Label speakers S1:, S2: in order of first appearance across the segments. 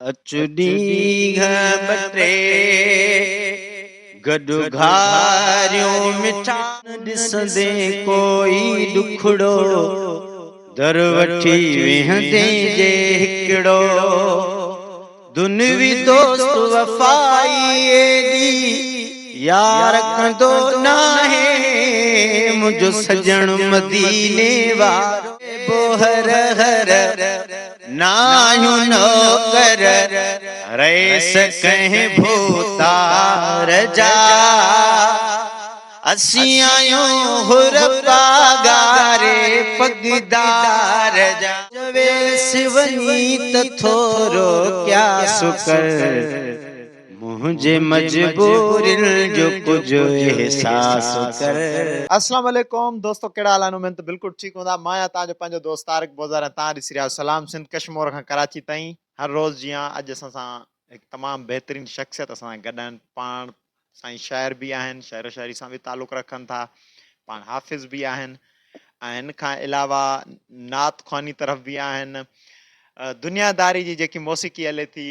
S1: اچ ڏينهن ٻه ٽي گڏ گهاريون مٺا. ڏسندين ڪوئي ڏکڙو در وٺي ويهندين جي هڪڙو. دنوي دوست وفائي ايڏي يار ڪندو ناهي منهنجو سڄڻ مديني وارو. بوهر هر ناهيون نوڪر رئيس ڪنهن ڀوتار جا. اسين آهيون حر پاڳاري پڳدار جا. چويس وڃي ته ٿورو قياس ڪر. منهنجي مجبورين جو ڪجهه احساس ڪر.
S2: اسلام عليڪم دوستو ڪهڙا حال آهن اميد ته بلڪل ٺيڪ هوندا مان آهيان توهان جو پنهنجو دوست طارق بوزار ۽ توهان ڏسي رهيا آهيو سلام سنڌ ڪشمور کان ڪراچي تائين هر روز جيان اڄ اسان سان هڪ تمام بهترين شخصيت اسان سان گڏ آهن پاڻ سائين شاعر به آهن شعر و شاعري سان به تعلق رکن ٿا پاڻ حافظ به آهن ۽ ان کان علاوه نعت خواني طرف به آهن دنيا داري جي جيڪي موسيقي هلي ٿي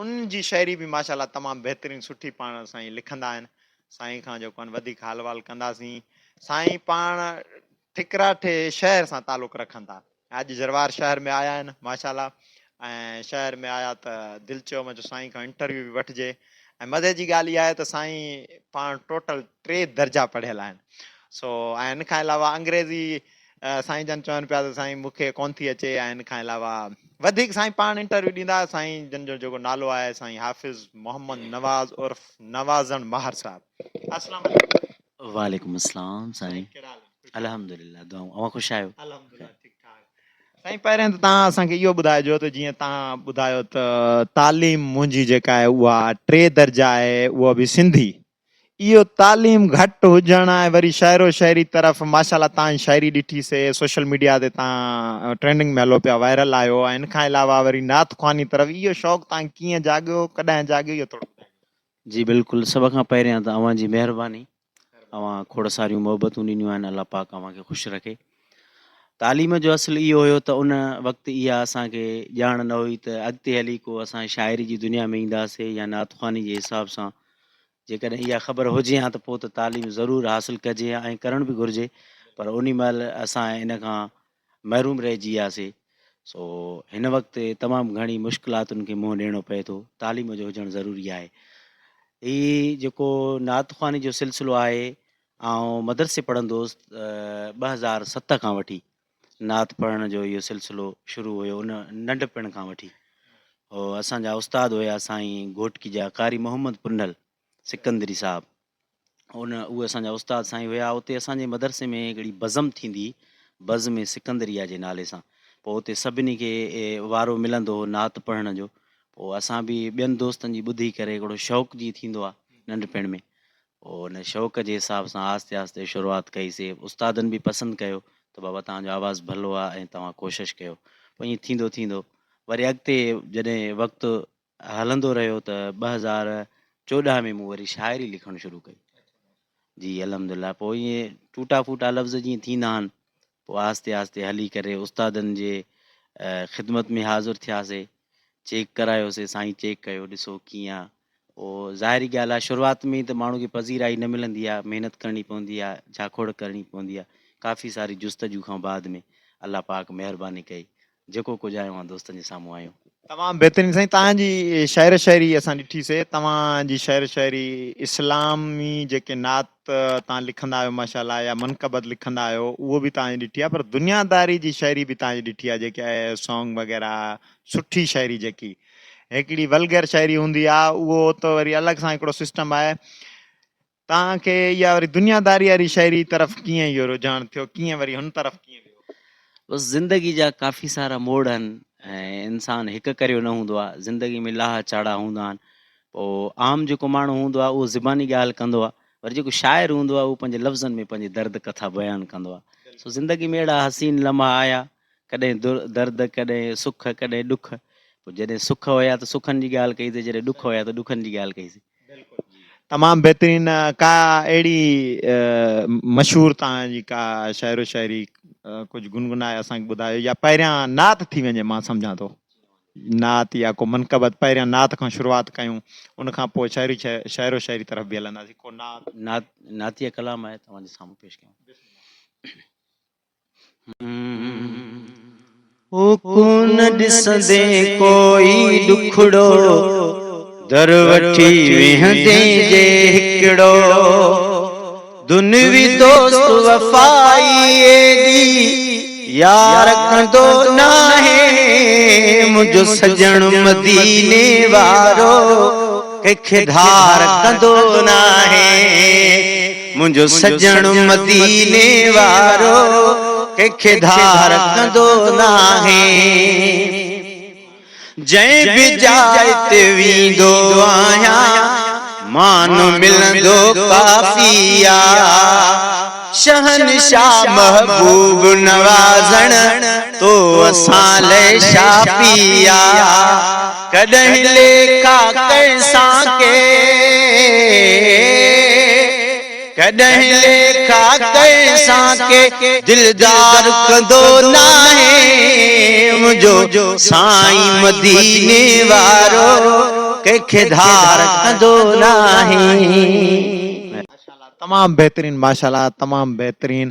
S2: ان جي شاعري به ماشاء الله تمام بهترين سٺي پاڻ سائين لکندا آهن سائين کان جيڪو آهن وڌيڪ حال وال ڪنداسين سائين پاڻ ٺڪراٺي شهر سان تعلق رکن ٿا اڄ جروار شهر ۾ آيا آهن ماشاء الله ۽ شهر ۾ آيا ته دل چيو مان چيو سائين کان انٽرويو به وٺجي ۽ مزي جي ڳالهه اها آهي ته سائين پاڻ ٽوٽل ٽي درجا پڙهيل آهن سو ۽ ان کان علاوه انگريزي سائين جن چون پيا ته سائين مون کي ڪون ٿي اچي ۽ ان کان علاوه وڌيڪ سائين پاڻ انٽرويو ڏيندا سائين جن جو جيڪو نالو آهي سائين حافظ محمد نواز عرف نوازڻ ماهر صاحب السلام عليڪم.
S1: وعليڪم السلام سائين الحمدلله دعائون اوهان خوش آهيو.
S2: الحمدلله ٺيڪ ٺاڪ سائين پهرين ته توهان اسان کي اهو ٻڌائجو ته جيئن توهان ٻڌايو ته تعليم منهنجي جيڪا آهي اها ٽي درجا آهي اها به سنڌي اهو تعليم گهٽ هجڻ ۽ وري شاعر و شاعري طرف ماشاء الله تان جي شاعري ڏٺي سي سوشل ميڊيا تي تان ٽرينڊنگ ۾ هلو پيا وائرل آهيو ۽ ان کان علاوه وري نعت خواني طرف اهو شوق تان ڪيئن جاڳيو ڪڏهن جاڳيو اهو ٿورو ٻڌايو.
S1: جي بلڪل سڀ کان پهريان ته اوهان جي مهرباني اوهان کوڙ ساريون محبتون ڏنيون آهن الله پاڪ اوهان کي خوش رکي تعليم جو اصل اهو هيو ته ان وقت اها اسان کي ڄاڻ نه هئي ته اڳتي هلي ڪو اسان شاعري جي دنيا ۾ اينداسي يا نعت خواني جي حساب سان جيڪڏهن اها خبر هجي ها ته پوء ته تعليم ضرور حاصل ڪجي ها ۽ ڪرڻ به گهرجي پر انهي مهل اسان ان کان محروم رهجي وياسي سو هن وقت تمام گهڻي مشڪلاتن کي منهن ڏيڻو پئي ٿو تعليم جو هجڻ ضروري آهي هي جيڪو نعت خواني جو سلسلو آهي آئون مدرسي پڙهندو هوس 2007 کان وٺي نعت پڙهڻ جو اهو سلسلو شروع هيو ان ننڍپڻ کان وٺي هو اسان جا استاد هيا سائين گهوٽڪي جا قاري محمد پنهل سڪندري صاحب ان اهي اسان جا استاد سائين هيا اتي اسان جي مدرسي ۾ هڪڙي بزم ٿيندي بزم سڪندريا جي نالي سان پوء اتي سڀني کي وارو ملندو هو نعت پڙهڻ جو پوء اسان به ٻين دوستن جي ٻڌي ڪري هڪڙو شوق جي ٿيندو آهي ننڍپڻ ۾ پوء ان شوق جي حساب سان آهستي آهستي شروعات ڪئي سي. استادن به پسند ڪيو ته بابا توهان جو آواز ڀلو آ ۽ توهان ڪوشش ڪيو. پوء ائين ٿيندو ٿيندو وري اڳتي جڏهن وقت هلندو رهيو ته 2014 ۾ مون وري شاعري لکڻ شروع ڪئي. جي الحمدلله پوء ائين ٽوٽا ڦوٽا لفظ جيئن ٿيندا آهن پوء آهستي آهستي هلي ڪري استادن جي خدمت ۾ حاضر ٿياسي. چيڪ ڪرايوسي سائين چيڪ ڪيو ڏسو ڪيئن آ. پوء ظاهري ڳالهه آهي شروعات ۾ ته ماڻهو کي پذيرائي نه ملندي آهي، محنت ڪرڻي پوندي آهي، جاکوڙ ڪرڻي پوندي آهي، ڪافي ساري جستجو کان بعد ۾ الله پاڪ مهرباني ڪئي جيڪو ڪجهه آهيو اوهان دوستن جي سامهون آهيون.
S2: تمام بهترين سائين توهان جي شعر شاعري اسان ڏٺي سي توهان جي شعر شاعري اسلامي جيڪي نعت توهان لکندا آهيو ماشاء الله يا منقبت لکندا آهيو اهو به توهان جي ڏٺي آهي پر دنيا داري جي شاعري به توهان جي ڏٺي آهي جيڪي سانگ وغيره سٺي شاعري جيڪي هڪڙي ولگر شاعري هوندي آ اهو ته وري الڳ سان هڪڙو سسٽم آهي توهان کي اها وري دنيا داري واري شاعري طرف ڪيئن اهو رجحان ٿيو ڪيئن وري هن طرف ڪيئن ويو؟
S1: بس زندگي جا ڪافي سارا موڙ آهن ۽ انسان هڪ ڪريو نه هوندو آهي زندگي ۾ لاها چاڙها هوندا آهن پوء عام جيڪو ماڻهو هوندو آهي اهو زباني ڳالهه ڪندو آهي وري جيڪو شاعر هوندو آهي اهو پنهنجي لفظن ۾ پنهنجي درد ڪٿا بيان ڪندو آهي سو زندگي ۾ اهڙا حسين لمحا آيا ڪڏهن درد، ڪڏهن سک، ڪڏهن ڏک. پوء جڏهن سک هيا ته سکن جي ڳالهه ڪئي سي، جڏهن ڏک هيا ته ڏکن جي ڳالهه ڪئي سي.
S2: بلڪل تمام بهترين ڪا اهڙي مشهور توهان جي ڪا شعر و شاعري ڪجهه گنگنائي اسان کي ٻڌايو يا پهريان نعت ٿي وڃي مان سمجهان ٿو. نعت يا ڪو منقبت پهريان نعت کان شروعات ڪيون ان کان پوء شاعري شعر و شاعري طرف به هلنداسين ڪو نعت.
S1: نعت نعتيه ڪلام آهي توهان جي سامهون پيش ڪيون. هو ڪونه ڏسندين ڪوئي ڏکڙو، در وٺي ويهندين جي هڪڙو. دنوي دوست وفائي ايڏي، يار ڪندو ناهي. منهنجو سڄڻ مديني وارو، ڪنهن کي ڌار ڪندو ناهي. منهنجو سڄڻ مديني وارو ڪنهن کي ڌار ڪندو ناهي. جنهن به جاء تي ويندو آهيان مان ملندو ڪافي آ. شهنشاهه محبوب نوازڻ تو اسان لئه شافي آ. ڪڏهن ليکا ڪنهن سان ڪي، ڪڏهن ليکا ڪنهن سان ڪي، دلدار ڪندو ناهي منهنجو سائين مديني وارو ڪنهن کي ڌار ڪندو ناهي.
S2: ماشاءالله تمام بهترين ماشاءالله تمام بهترين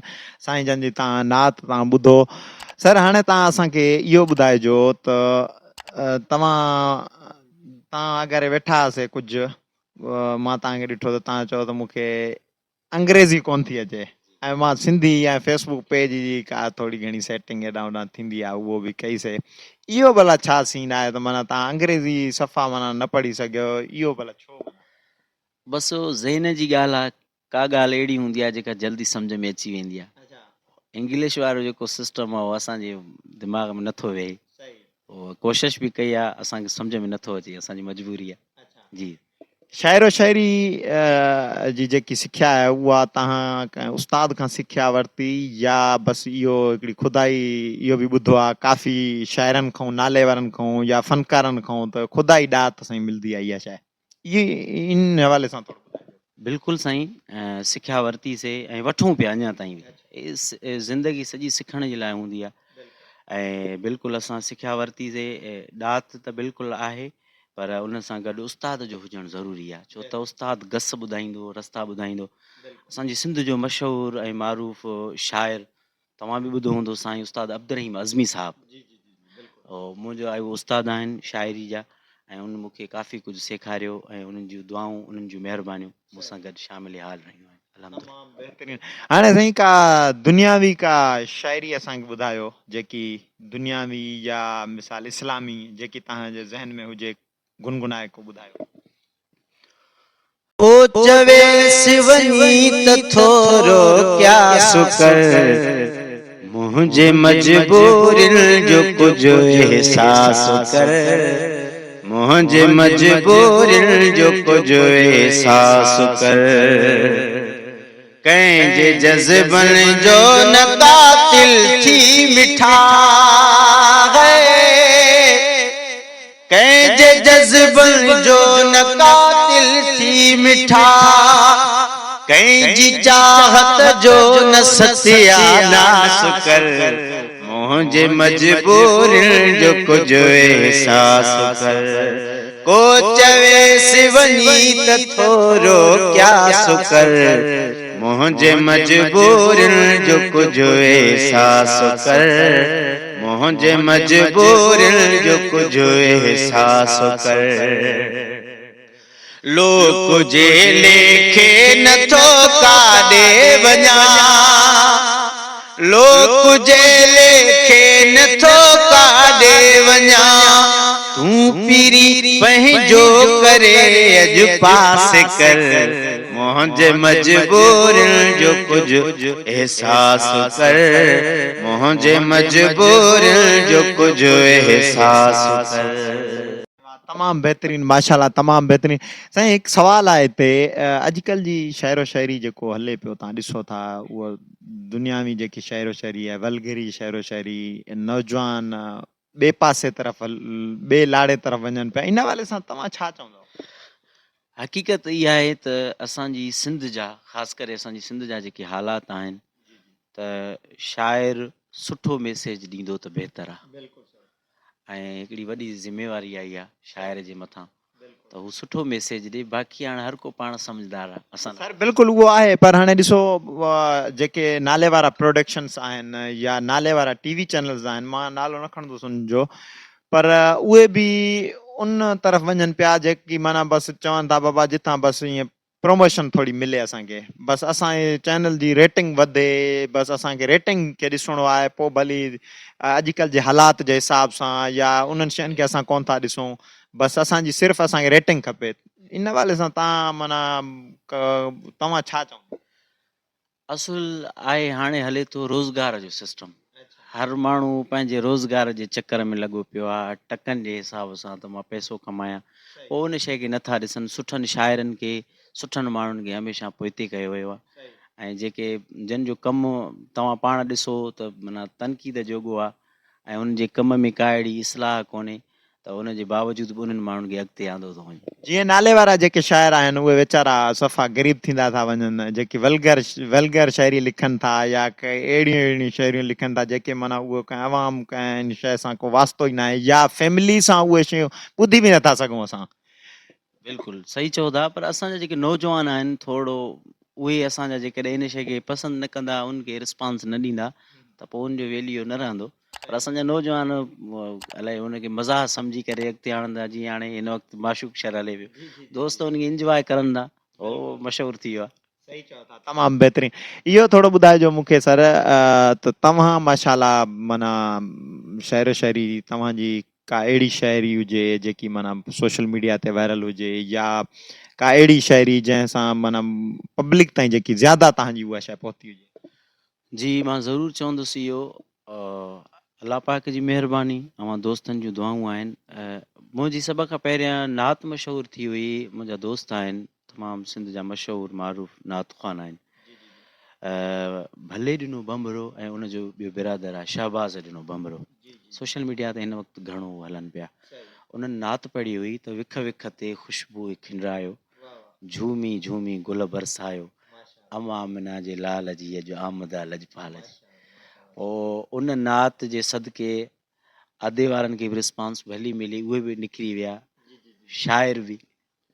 S2: سائين جن جي تان نعت تان ٻڌو سر هاڻي تان اسان کي اهو ٻڌائجو ته توهان تان اگر ويٺا هئاسي ڪجهه مان توهان کي ڏٺو ته توهان چيو ته مون کي انگريزي ڪونه ٿي اچي ۽ مان سنڌي ۽ فيسبوڪ پيج جي ڪا ٿوري گهڻي سيٽنگ هيڏانهن هوڏانهن ٿيندي آهي اهو به ڪئي سي اهو ڀلا ڇا سين آهي ته معنيٰ توهان انگريزي صفا معنيٰ نه پڙهي سگهيو اهو ڀلا ڇو معنيٰ.
S1: بس ذهن جي ڳالهه آهي ڪا ڳالهه اهڙي هوندي آهي جيڪا جلدي سمجهه ۾ اچي ويندي آهي. انگلش وارو جيڪو سسٽم آهي اهو اسان جي دماغ ۾ نٿو ويهي. اهو ڪوشش به ڪئي آهي اسان کي سمجهه ۾ نٿو اچي اسان جي مجبوري آهي. جي.
S2: شاعر و شاعري جي جيڪي سکيا آهي اها توهان ڪنهن استاد کان سکيا ورتي يا بس اهو هڪڙي خدائي اهو به ٻڌو آهي ڪافي شاعرن کان نالي وارن کان يا فنڪارن کان ته خدائي ڏات سائين ملدي آهي اها شيء. ان حوالي سان ٿورو ٻڌايو.
S1: بلڪل سائين سکيا ورتي سي ۽ وٺون پيا اڃا تائين به زندگي سڄي سکڻ جي لاء هوندي آهي ۽ بلڪل اسان سکيا ورتي سي ڏات ته بلڪل آهي پر ان سان گڏ استاد جو هجڻ ضروري آهي ڇو ته استاد گس ٻڌائيندو رستا ٻڌائيندو اسان جي سنڌ جو مشهور ۽ معروف شاعر توهان به ٻڌو هوندو سائين استاد عبدالرحيم عزمي صاحب منهنجو اهي استاد آهن شاعري جا ۽ ان مون کي ڪافي ڪجهه سيکاريو ۽ انهن جون دعائون انهن جون مهربانيون مون سان گڏ شامل حال رهيون آهن الحمدلله.
S2: تمام بهترين هاڻي سائين ڪا دنياوي ڪا شاعري اسان کي ٻڌايو جيڪي دنياوي يا مثال اسلامي جيڪي توهان جي ذهن ۾ هجي گنگنائي ڪو ٻڌايو.
S1: ڪو چويس وڃي ته ٿورو قياس ڪر، منهنجي مجبورين جو ڪجهه احساس ڪر، منهنجي مجبورين جو ڪجهه احساس ڪر. ڪنهن جي جذبن جو نه قاتل ٿي مٺا ڪنهن جي جذبن جو نه قاتل ٿي مٺا ڪنهن جي چاهت جو نه ستيا ناس ڪر منهنجي مجبورين جو ڪجهه احساس ڪر. ڪو چويس وڃي ته ٿورو قياس ڪر، منهنجي مجبورين جو ڪجهه احساس ڪر، منهنجي مجبورين جو ڪجهه احساس ڪر. لوڪ جي ليکي نه ٿو ڪاڏي وڃان، لوڪ جي ليکي نه ٿو ڪاڏي وڃان، تون پيري پنهنجو ڪري اڄ پاس ڪر، منهنجي مجبورين جو ڪجهه احساس ڪر، منهنجي مجبورين جو ڪجهه احساس ڪر.
S2: تمام بهترين ماشاءالله تمام بهترين سائين هڪ سوال آهي هتي اڄڪلهه جي شعر و شاعري جيڪو هلي پيو تان ڏسو ٿا اهو دنياوي جيڪي شعر و شاعري آهي ولگري شعر و شاعري نوجوان ٻئي پاسي طرف ٻئي لاڙي طرف وڃن پيا ان حوالي سان توهان ڇا چوندو؟
S1: حقيقت اها آهي ته اسان جي سنڌ جا خاص ڪري اسان جي سنڌ جا جيڪي حالات آهن ته شاعر سٺو ميسيج ڏيندو ته بهتر آهي. ۽ هڪڙي وڏي ذميواري آئي آ شاعر جي مٿان ته هو سٺو ميسيج ڏي باقي هاڻ هر ڪو پاڻ سمجهدار آ اسان
S2: سر بلڪل اهو آهي پر هاڻي ڏسو جيڪي نالي وارا پروڊڪشنس آهن يا نالي وارا ٽي وي چينلز آهن مان نالو نه کڻندس ان جو پر اهي به ان طرف وڃن پيا جيڪي معنيٰ بس چون ٿا بابا جتان بس ائين پروموشن ٿوري ملي اسان کي بس اسان جي چينل جي ريٽنگ وڌي بس اسان کي ريٽنگ کي ڏسڻو آهي پوء ڀلي اڄڪلھ جي حالات جي حساب سان يا انهن شين کي اسان ڪون ٿا ڏسون بس اسان جي صرف اسان کي ريٽنگ کپي ان حوالي سان تان معنيٰ توهان ڇا چوندو.
S1: اصل آهي هاڻي هلي ٿو روزگار جو سسٽم هر ماڻهو پنهنجي روزگار جي چڪر ۾ لڳو پيو آهي ٽڪن جي حساب سان ته مان پئسو ڪمايان پوء ان شيء کي نٿا ڏسن سٺن شاعرن کي سٺن ماڻهن کي هميشه پوئتي ڪيو ويو آهي ۽ جيڪي جن جو ڪم توهان پاڻ ڏسو ته معنيٰ تنقيد جوڳو آهي ۽ ان جي ڪم ۾ ڪا اهڙي اصلاح ڪونهي ته ان جي باوجود به انهن ماڻهن کي اڳتي آندو ٿو وڃي.
S2: جيئن نالي وارا جيڪي شاعر آهن اهي ويچارا صفا غريب ٿيندا ٿا وڃن جيڪي ولگر Vulgar شاعري لکن ٿا يا ڪي اهڙيون اهڙيون شاعريون لکن ٿا جيڪي معنيٰ اهو ڪنهن عوام ڪنهن ان شيء سان ڪو واسطو ئي ناهي يا فيملي سان اهي شيون ٻڌي به نٿا سگهون اسان.
S1: بلڪل صحيح چئو ٿا پر اسان جا جيڪي نوجوان آهن ٿورڙو اهي اسان جا جيڪڏهن ان شيء کي پسند نه ڪندا ان کي رسپانس نه ڏيندا ته پوء ان جو ويليو نه رهندو پر اسان جا نوجوان الائي ان کي مزاح سمجهي ڪري اڳتي آڻن ٿا جيئن هاڻي هن وقت معشوق شر هلي پيو دوست ان کي انجواء ڪرن ٿا هو مشهور ٿي ويو آهي.
S2: صحيح چئو ٿا تمام بهترين اهو ٿورو ٻڌائجو مون کي سر ته توهان ماشاءالله معنيٰ شعر و شاعري توهان جي ڪا اهڙي شاعري هجي جيڪي معنيٰ سوشل ميڊيا تي وائرل هجي يا ڪا اهڙي شاعري جنهن سان معنيٰ پبلڪ تائين جيڪي زياده توهان جي اها شيء پهتي هجي.
S1: جي مان ضرور چوندس اهو الله پاڪ جي مهرباني اوهان دوستن جون دعائون آهن منهنجي سڀ کان پهريان نعت مشهور ٿي هئي منهنجا دوست آهن تمام سنڌ جا مشهور معروف نعت خوان آهن ڀلي ڏنو ڀنڀرو ۽ ان جو ٻيو برادر آهي شهباز ڏنو ڀنڀرو سوشل ميڊيا تي هن وقت گهڻو هلن پيا انهن نعت پڙهي هئي ته وک وک تي خوشبو کنڊرايو جهومي جهومي گل برسايو اما آمنه جي لال جي اڄ آمد آ لڄپال جي. پوء ان نعت جي صدقي ادي وارن کي به رسپانس ڀلي ملي اهي به نکري ويا شاعر به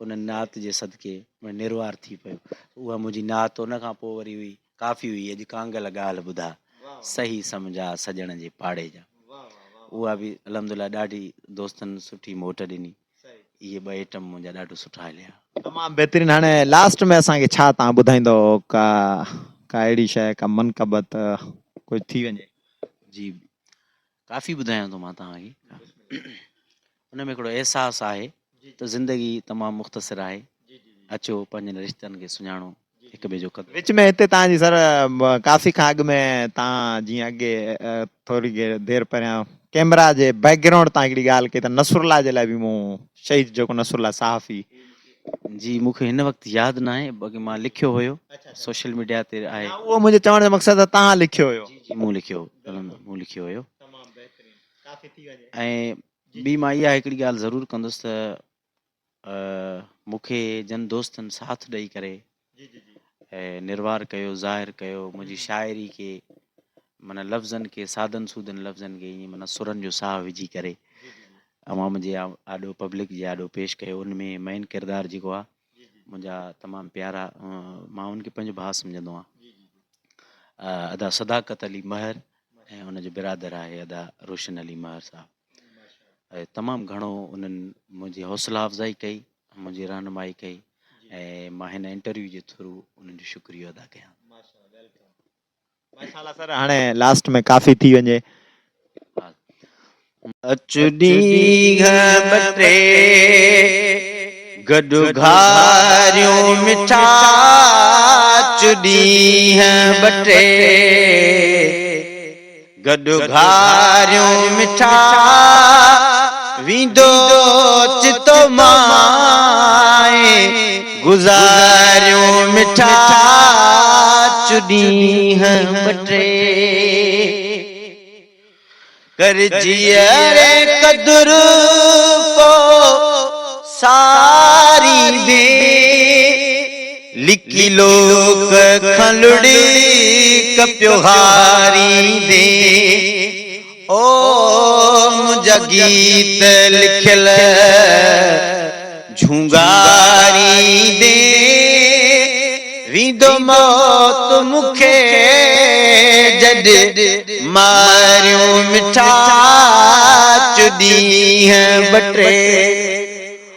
S1: ان نعت جي صدقي نروار ٿي پيو اها منهنجي نعت ان کان پوء وري هئي ڪافي هئي اڄ ڪانگل ڳالهه ٻڌا صحيح سمجها سڄڻ جي پاڙي جا اها به الحمدلله ڏاڍي دوستن سٺي موٽ ڏني. اهي ٻه ائٽم منهنجا ڏاڍو سٺا هليا.
S2: تمام بهترين هاڻي لاسٽ ۾ اسان کي ڇا توهان ٻڌائيندو ڪا ڪا اهڙي شيء ڪا منقبت ڪجهه ٿي وڃي.
S1: جي ڪافي ٻڌايان ٿو مان توهان کي ان ۾ هڪڙو احساس آهي ته زندگي تمام مختصر آهي اچو پنهنجن رشتن کي سڃاڻو هڪ ٻئي جو قدر.
S2: وچ ۾ هتي توهان جي سر ڪافي کان اڳ ۾ توهان جيئن اڳي ٿوري دير پهريان ڪيمرا جي بيڪ گرائونڊ تان هڪڙي ڳالهه ڪئي ته نصرالله جي لاء به مون شهيد جيڪو نصرالله صحافي.
S1: جي مون کي هن وقت ياد ناهي باقي مان لکيو هيو سوشل ميڊيا تي آهي.
S2: نه اهو منهنجي چوڻ جو مقصد ته توهان لکيو هيو.
S1: جي جي مون لکيو مون لکيو هيو.
S2: تمام بهترين ڪافي ٿي وڃي.
S1: ۽ ٻي مان اها هڪڙي ڳالهه ضرور ڪندس ته مون کي جن دوستن ساٿ ڏئي ڪري نروار ڪيو، ظاهر ڪيو، منهنجي شاعري کي معنيٰ لفظن کي سادن سودن لفظن کي ائين معنيٰ سرن جو ساهه وجهي ڪري عوام جي آڏو پبلڪ جي آڏو پيش ڪيو ان ۾ مين ڪردار جيڪو آهي منهنجا تمام پيارا مان ان کي پنهنجو ڀاء سمجهندو آهيان ادا صداقت علي مهر ۽ ان جو برادر آهي ادا روشن علي مهر صاحب ۽ تمام گهڻو انهن منهنجي حوصلا افزائي ڪئي منهنجي رهنمائي ڪئي ۽ مان هن انٽرويو جي ٿرو انهن جو شڪريو ادا ڪيان.
S2: ماشاءالله سر هاڻي لاسٽ ۾ ڪافي ٿي وڃي.
S1: اچ ڏينهن ٻه ٽي گڏ گهاريون مٺا اچ ڏينهن ٻه ٽي گڏ گهاريون مٺا ويندو چتو مائي گذاريون مٺا اچ ڏينهن ٻه ٽي ڪر جيئري قدر پو ساريندي لڪي لوڪ کان لڙي ڪپيو هاريندي او منهنجا. منهنجا گيت لکيل جهونگاريندي ويندو موت مون کي جڏ ماريون مٺا اچ ڏينهن ٻه ٽي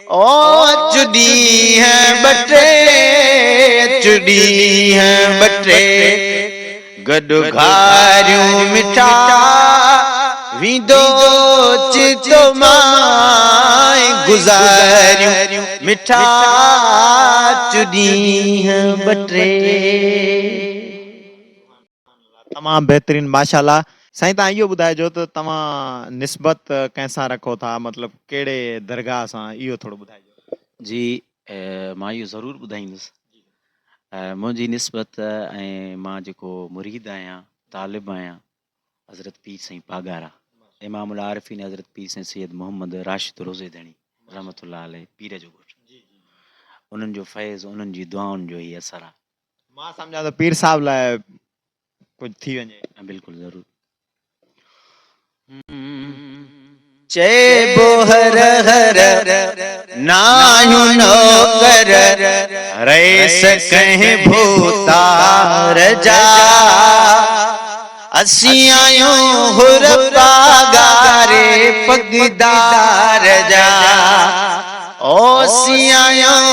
S1: او اچ ڏينهن ٻه ٽي اچ ڏينهن ٻه ٽي گڏ گهاريون مٺا ويندو چتو مان گذاريون مٺا اچ ڏينهن ٻه ٽي.
S2: تمام بهترين ماشاءالله سائين تان اهو ٻڌائجو ته توهان نسبت ڪنهن سان رکو ٿا مطلب ڪهڙي درگاهه سان اهو ٿورو ٻڌائجو.
S1: جي مان اهو ضرور ٻڌائيندس منهنجي نسبت ۽ مان جيڪو مريد آهيان طالب آهيان حضرت پير سائين پاڳارا امام العارفين حضرت پير سائين سيد محمد راشد روضي ڌڻي رحمت الله عليه پير جو ڳوٺ انهن جو فيض انهن جي دعائن جو هي اثر آهي.
S2: مان سمجهان ٿو پير صاحب لاء ڪجهه ٿي وڃي.
S1: بلڪل ضرور. چئبو هر هر ناهيون نوڪر رئيس ڪنهن ڀوتار جا اسين آهيون حر پاڳاري پڳدار جا او اسين آهيون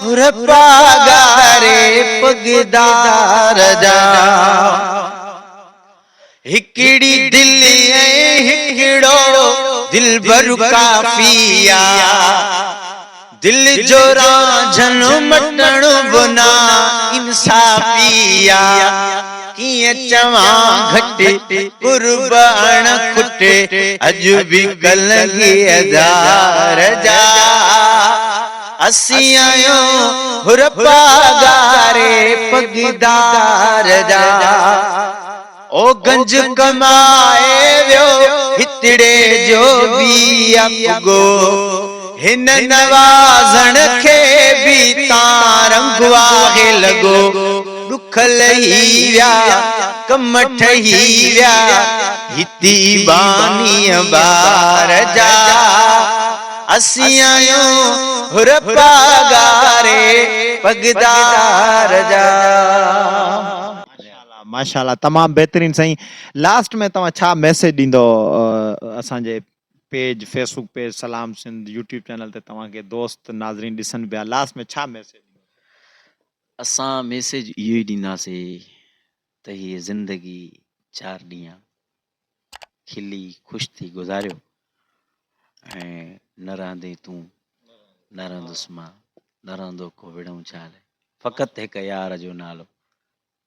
S1: حر پاڳاري پڳدار جا. هڪڙي دل ۽ هڪڙو دلبر ڪافي آ. دل جو رانجهن مٽڻ به نا انصافي آ. ڪيئن چوان گهٽ قرب اڻ کٽ اڄ به ڪلنگيء دار جا. اسين آهيون حر پاڳاري پڳدار جا. او گنج ڪمائي ويو هتڙي جو بي آ پڳو. هن نوازڻ کي به تان رنگ آهي لڳو. ڏک لهي ويا ڪم ٺهي ويا هتي ٻانهيء ٻار جا. اسين آهيون حر پاڳاري پڳدار جا.
S2: ماشاءالله تمام بهترين سائين لاسٽ ۾ توهان ڇا ميسيج ڏيندو اسان جي پيج فيسبوڪ پيج سلام سنڌ يوٽيوب چينل تي توهان کي دوست ناظرين ڏسن پيا لاسٽ ۾ ڇا ميسيج ڏيندو.
S1: اسان ميسيج اهو ئي ڏينداسي ته هيء زندگي چار ڏينهن کلي خوش ٿي گذاريو ۽ نه رهندين تون نه رهندس مان نه رهندو ڪو وڙهون ڇا لئه فقط هڪ يار جو نالو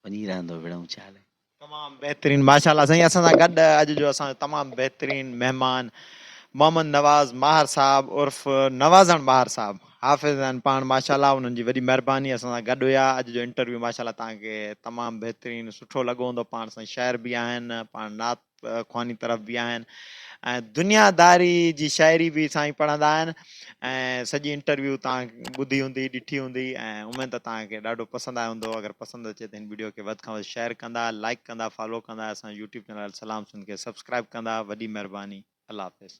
S1: وڃي رهندو وڙهون ڇا لئه.
S2: تمام بهترين ماشاءالله سائين اسان سان گڏ اڄ جو اسان جو تمام بهترين مهمان محمد نواز ماهر صاحب عرف نوازڻ ماهر صاحب حافظ آهن پاڻ ماشاءالله انهن جي وڏي مهرباني اسان سان گڏ هيا اڄ جو انٽرويو ماشاءالله توهان کي تمام بهترين سٺو لڳو هوندو پاڻ سائين شاعر به آهن پاڻ نعت خواني طرف به آهن ۽ دنيا داري جي شاعري به سائين پڙهندا آهن ۽ سڄي انٽرويو توهان ٻڌي هوندي ڏٺي هوندي ۽ اميد ته توهان کي ڏاڍو پسند آيو هوندو اگر پسند اچي ته هن وڊيو کي وڌ کان وڌ شيئر ڪندا لائڪ ڪندا فالو ڪندا اسان يوٽيوب چينل سلام سنڌ کي سبسڪرائب ڪندا وڏي مهرباني الله حافظ.